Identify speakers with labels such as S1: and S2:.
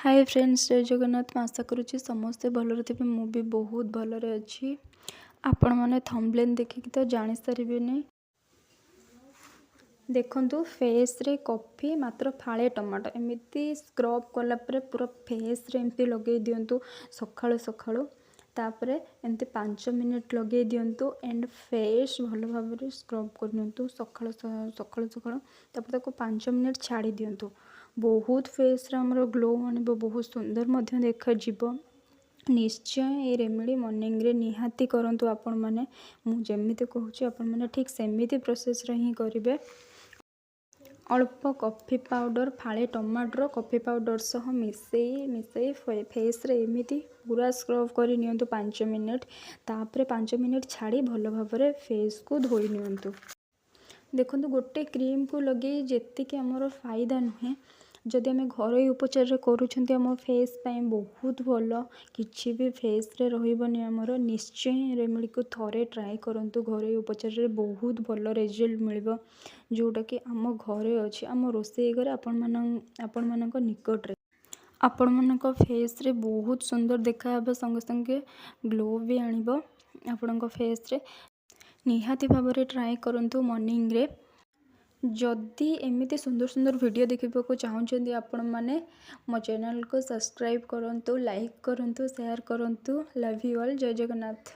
S1: ହାଏ friends, ଜୟ ଜଗନ୍ନାଥ। ମୁଁ ଆଶା କରୁଛି ସମସ୍ତେ ଭଲରେ ଥିବେ। ମୁଁ ବି ବହୁତ ଭଲରେ ଅଛି। ଆପଣମାନେ ଥମ୍ବନେଲ୍ ଦେଖିକି ତ ଜାଣିସାରିବେନି। ଦେଖନ୍ତୁ, ଫେସ୍ରେ କଫି, ମାତ୍ର ଫାଳେ ଟମାଟୋ, ଏମିତି ସ୍କ୍ରବ୍ କଲା ପରେ ପୁରା ଫେସ୍ରେ ଏମିତି ଲଗେଇ ଦିଅନ୍ତୁ ସକାଳୁ ସକାଳୁ। ତାପରେ ଏମିତି 5 ମିନିଟ୍ ଲଗେଇ ଦିଅନ୍ତୁ ଆଣ୍ଡ ଫେସ୍ ଭଲ ଭାବରେ ସ୍କ୍ରବ୍ କରିନିଅନ୍ତୁ ସକାଳୁ ସକାଳୁ ସକାଳୁ। ତାପରେ ତାକୁ 5 ମିନିଟ୍ ଛାଡ଼ି ଦିଅନ୍ତୁ। ବହୁତ ଫେସ୍ରେ ଆମର ଗ୍ଲୋ ଆଣିବ, ବହୁତ ସୁନ୍ଦର ମଧ୍ୟ ଦେଖାଯିବ। ନିଶ୍ଚୟ ଏ ରେମେଡ଼ି ମର୍ଣ୍ଣିଂରେ ନିହାତି କରନ୍ତୁ ଆପଣମାନେ। ମୁଁ ଯେମିତି କହୁଛି, ଆପଣମାନେ ଠିକ୍ ସେମିତି ପ୍ରୋସେସ୍ରେ ହିଁ କରିବେ। ଅଳ୍ପ କଫି ପାଉଡ଼ର, ଫାଳେ ଟମାଟର କଫି ପାଉଡ଼ର ସହ ମିଶାଇ ମିଶାଇ ଫେସ୍ରେ ଏମିତି ପୁରା ସ୍କ୍ରବ୍ କରି ନିଅନ୍ତୁ 5 ମିନିଟ୍। ତାପରେ 5 ମିନିଟ୍ ଛାଡ଼ି ଭଲ ଭାବରେ ଫେସ୍କୁ ଧୋଇ ନିଅନ୍ତୁ। ଦେଖନ୍ତୁ, ଗୋଟେ କ୍ରିମ୍କୁ ଲଗେଇ ଯେତିକି ଆମର ଫାଇଦା ନୁହେଁ, ଯଦି ଆମେ ଘରୋଇ ଉପଚାରରେ କରୁଛନ୍ତି, ଆମ ଫେସ୍ ପାଇଁ ବହୁତ ଭଲ। କିଛି ବି ଫେସ୍ରେ ରହିବନି ଆମର। ନିଶ୍ଚୟ ରେମେଡ଼ିକୁ ଥରେ ଟ୍ରାଏ କରନ୍ତୁ। ଘରୋଇ ଉପଚାରରେ ବହୁତ ଭଲ ରେଜଲ୍ଟ ମିଳିବ, ଯେଉଁଟାକି ଆମ ଘରେ ଅଛି, ଆମ ରୋଷେଇ ଘରେ, ଆପଣମାନଙ୍କ ନିକଟରେ। ଆପଣମାନଙ୍କ ଫେସ୍ରେ ବହୁତ ସୁନ୍ଦର ଦେଖାହେବା ସଙ୍ଗେ ସଙ୍ଗେ ଗ୍ଲୋ ବି ଆଣିବ ଆପଣଙ୍କ ଫେସ୍ରେ। ନିହାତି ଭାବରେ ଟ୍ରାଏ କରନ୍ତୁ ମର୍ଣ୍ଣିଂରେ। ଯଦି ଏମିତି ସୁନ୍ଦର ସୁନ୍ଦର ଭିଡ଼ିଓ ଦେଖିବାକୁ ଚାହୁଁଛନ୍ତି ଆପଣମାନେ, ମୋ ଚ୍ୟାନେଲକୁ ସବସ୍କ୍ରାଇବ୍ କରନ୍ତୁ, ଲାଇକ୍ କରନ୍ତୁ, ସେୟାର କରନ୍ତୁ। Love you all. Jay Jagannath.